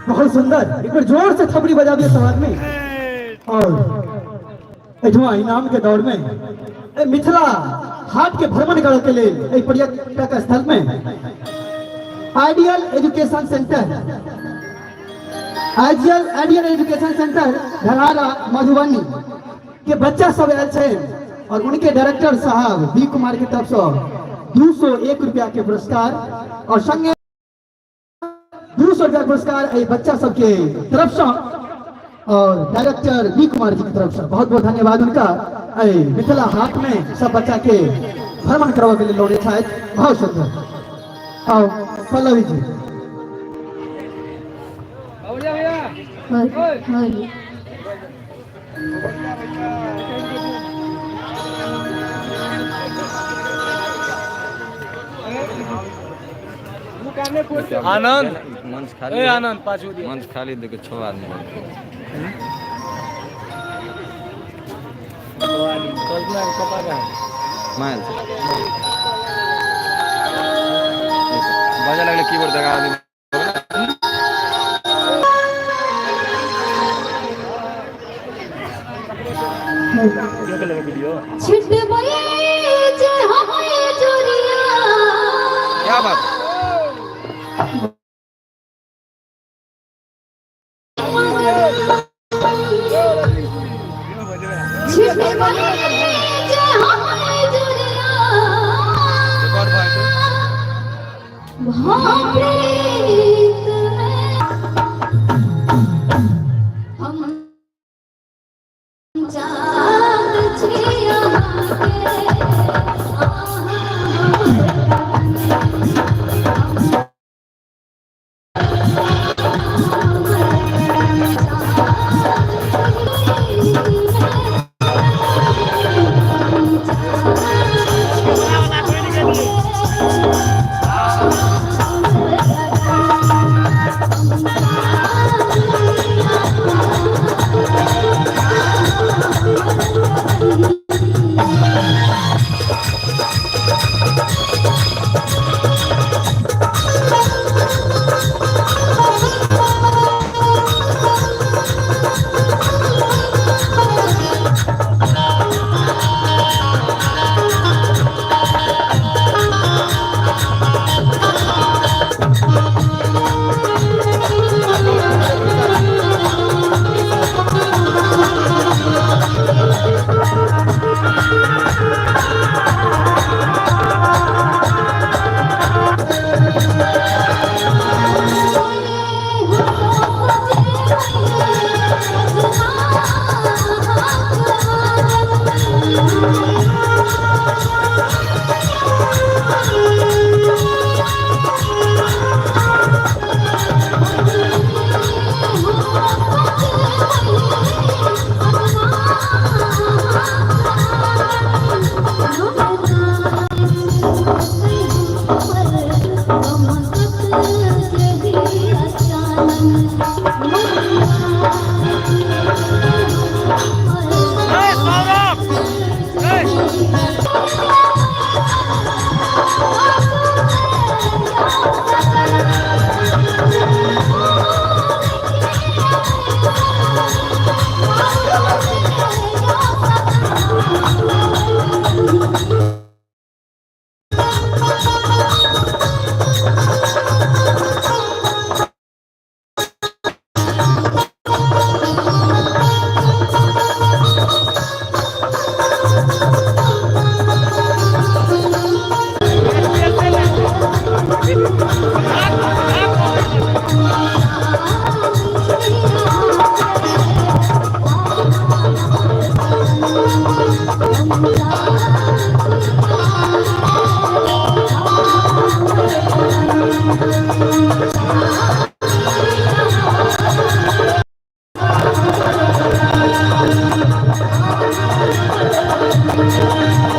बहुत सुंदर, एक बार जोर से थपड़ी बजा दिए सब आदमी। और एठमा इनाम के दौर में ए मिथिला हाट के भ्रमण करे के लेल एहि पर्यटक स्थल में ideal education centre, ideal ideal education centre Dharhara Madhubani के बच्चा सब आयल छै और उनके डायरेक्टर साहब बी कुमार के तरफ से 201 रुपया के पुरस्कार और संगे 200 रुपया पुरस्कार एहि बच्चा सबके तरफ से और डायरेक्टर बी कुमार जी की तरफ से बहुत बहुत धन्यवाद उनका। एहि मिथिला हाट में सब बच्चा के भ्रमण करबऽ के लेल लौने छथि। बहुत सुंदर। आओ पल्लवी जी। आनंद मंच खाली ए आनंद पाछू दिया मंच खाली देखे छह आदमी। कल्पना के पापा का मायल छै। बाजऽ लगलै कीबोर्ड दगा आदमी। वीडियो छिटबै जे हमें जोरिया। क्या बात। छिटबै जे हमें जोरिया। रिकॉर्ड भऽ जेतै। भाप्रीत में हम चाँद छी अहाँके, अहाँ।